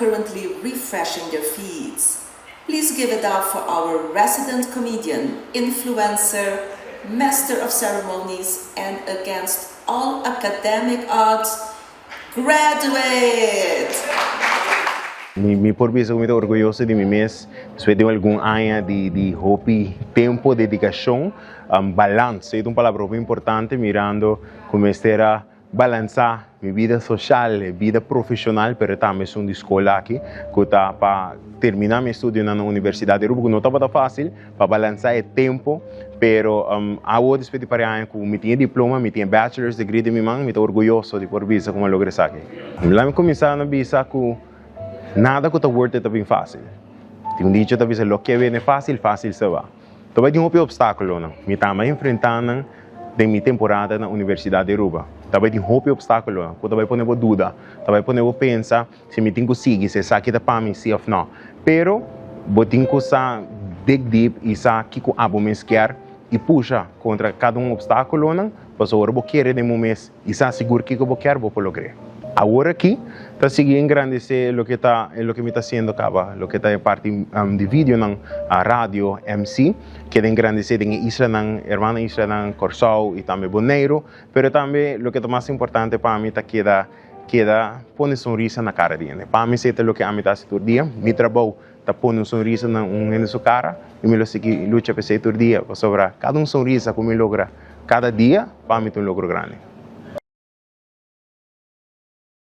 currently refreshing their feeds. Please give it up for our resident comedian, influencer, master of ceremonies, and against all academic odds, graduate! Mi por bisa ku mi ta orguyoso di mi mes despues di algun aña di hopi tempu, dedikashon, balans. Esei ta un palabra hopi importante mirando ku mester a balansá mi bida soshal, e bida profeshonal, pero tambe esun di skol aki ku ta pa terminá mi estudionan na Universidat di Aruba ku no tabata fásil pa balansá e tempu, pero awo despues di par di aña ku mi tin e diploma, mi tin e bachelor's degree den mi man, mi ta orguyoso di por bisa ku mi a logra esaki. Laat mi kuminsá na bisa ku nada ku ta worth it ta bin fásil. Tin un dicho ta bisa loke bini fásil, fásil se ba. Ta bai tin hopi obstákulonan. Mi tambe a enfrentá nan den mi temporada na Universidat di Aruba. Ta bai tin hopi obstákulonan ku ta bai pone bo duda, ta bai pone bo pensa si mi tin ku sigui, si esaki ta pa mi si òf nò. Pero bo tin ku sa dig deep i sa kiko abo mes kier i pusha kontra kada un obstákulonan, pasobra ora bo kere den bo mes i sa sigur kiko bo kier, bo por logr'é. Awor aki ta sigui engrandesé loke ta loke mi ta hasiendo kaba, loke ta e parti di videonan, radio, MC, keda engrandesé den e islanan, hermano islanan Kòrsou i tambe Boneiru, pero tambe loke ta mas importante pa mi ta keda keda pone sonrisa na kara di hende. Pa mi esei ta loke ami ta hasi tur dia, mi trabou ta pone un sonrisa na un hende su kara i mi lo sigui lucha pa esei tur dia, pasobra kada un sonrisa ku mi logra kada dia pa mi ta un logro grandi.